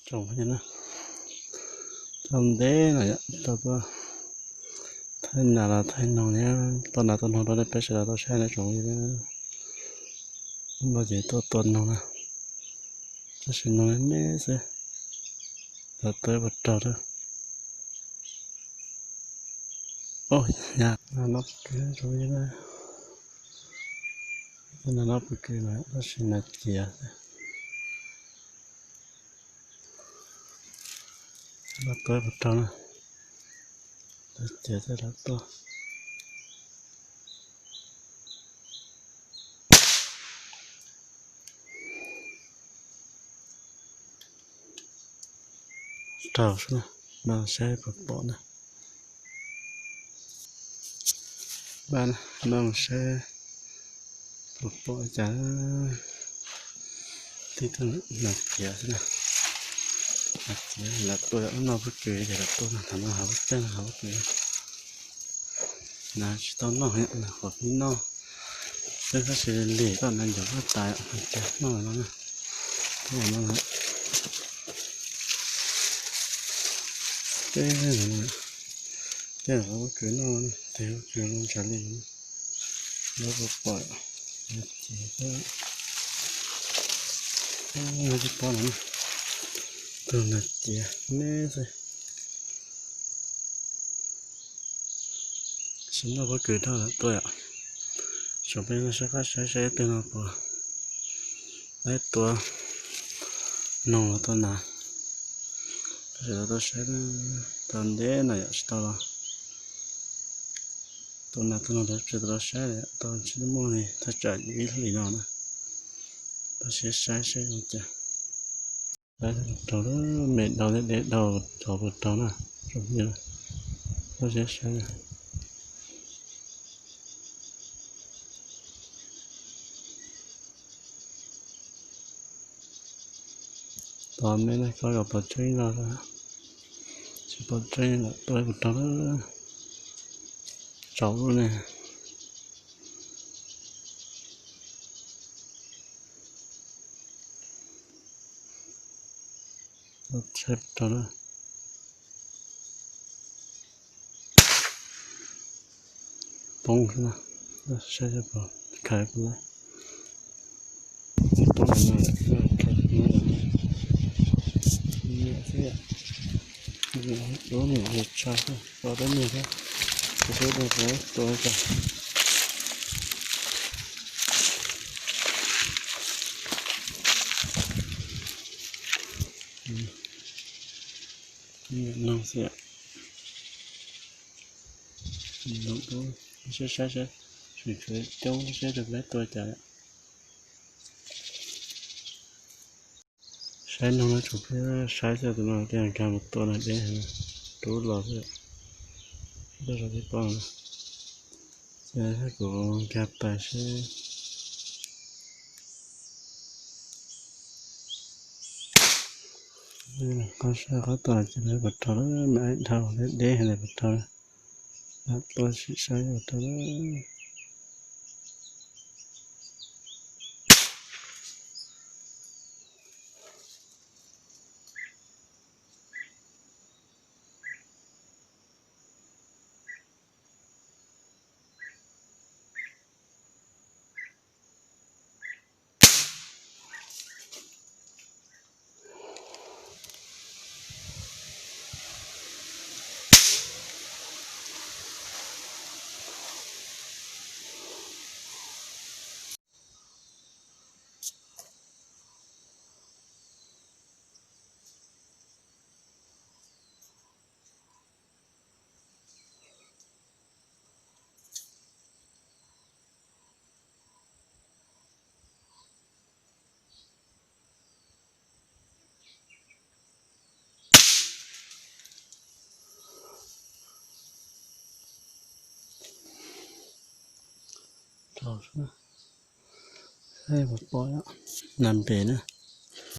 Tsoom phooj ywg na, tau ntev no yom, tau tuaj thaij nas los thaij noog thiab, tau nas tau noog rau nej peb sawv daws tau saib na tsoom phooj ywg na. Hnub no ces tuaj tua noog na, tab sis noog me me xwb, lawv tua ib puas raug na. Os, yog no pw kwv tsoom phooj ywg na, no no pw kwv no tab sis nas ciav xwb. Lawv tua ib puas raug na, nas ciav thiab lawv tua. Raug xwb na, npaj saib puas pom na. Npaj, npaj mus saib puas pom cas. Tib tug nas ciav xwb na, nas ciav lawv tua ub no pub kwv ces lawv tua no, thaum no hav pub tseej hav pub kwv. Nas tsis tau noj, nas qhuav pib noj, peb tab sis lim koj nas ncaws koj tas, nas ciav noj no na. Peb, tej hav pub kwv noj, tej hav pub kwv ntshav li, lawv puas pom, nas ciav, tsis pom no, tus nas ciav me xwb. Sim noj pob kws dhau lawm tuaj yom. Tsoom peb no saib qab saib saib ib teg no puas laib tua noog los tua nas. Tab sis lawv tuaj saib tau ntev no yom tsis tau los. Tua nas tua noog lawv tsis tau los saib li, tau tsis muaj li thaj tsam ib hlis no na. Tab sis saib saib zoo cas. Saib puas raug, me dhau thiab deb dhau, tov puas raug na. Tsoom phooj ywg, koj saib saib. Tov me na, koj kom pom tseeb no, tsis pom tseeb lawm tua puas raug na. Tsaus lub ne. Saib puas raug na. Poob xwb na, saib puas khaiv puas laib. Tsis poob no, khaiv no, nyiam xwb. Lub niam yog tsha xwb, pom dab niag thiab. Kuv xub tua tua tas. Nyiam noog xwb. Saib saib, tseem tshuav coob, saib tus laib tua cas. Saib noog no tsoom phooj ywg, saib xwb, tus no tias nkag mus tua nas deb, rub los xwb. Tuaj rau tib pob no, ces kuv nkag pais seb. Qhov saib qhov tua ces lawv puas raug, mas dhau deb deb li puas raug, tua sim saib puas raug. Saib puas pom nas npem na.